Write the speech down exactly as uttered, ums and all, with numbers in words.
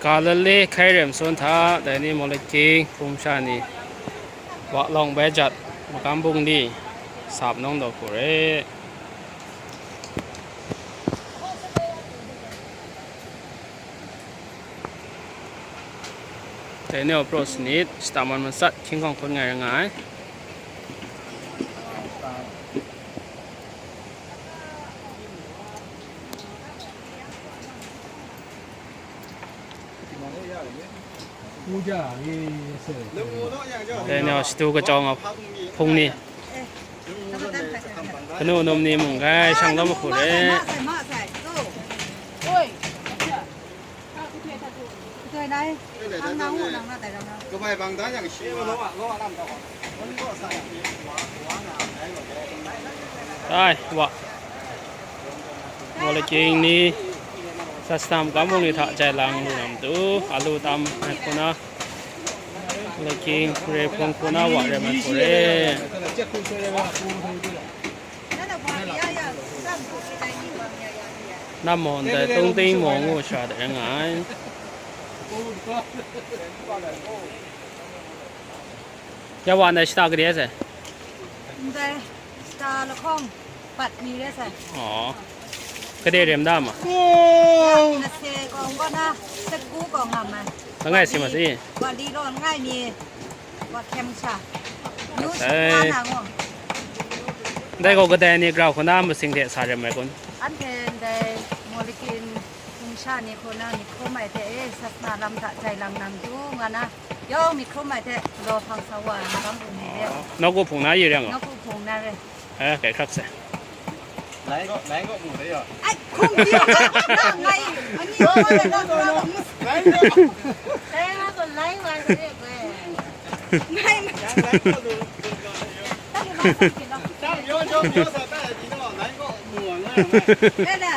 Galile hkai rem sun hta, dai ni Mawlaking hpung sha ni, wa lawng bai jat, magam bungli, sap nawng daw hku re. Dai ni approach nit, shita man matsat, hkying hkawng hkun ngai ra nga ai. Dai ni shatu kachyawng a hpung ni. Kanu num ni mung gai shang daw mahku re. Ai, wa. Mawlaking ni, sastam kam mung ni hta jai lang lu nam tu, alu tam ai hku na, Mawlaking re hpung hku na wa re mai hku re. Nam maw ndai tung ting maw ngu sha de nga ai. Ya wa ndai shita kade sai? Ndai shita lahkawng bat ni re sai. Aw. Kade rem da ma? Ya, nase kawng kaw na, sagu kawng nga ma. Langai si ma si? Wa li law langai ni, wa hkyem sha. Yu shi Ai. Ka na ngo. Ndai gaw kadai ni grau hku na masing hte sa rem ai kun? Anhte ndai Mawlaking hpung sha ni hku na myit hkrum ai hte, e, sasana lam hta jai lang nam du nga na, yawng myit hkrum ai hte galaw hpang sa wa ai magam bungli de. Nawku hpung na yi reng a? Nawku hpung na re. Eh, kai hkrak sai. Ai, hkum di a, na ngai, ani ko na na na. Ngai ma. Ngai ma. Ngai na.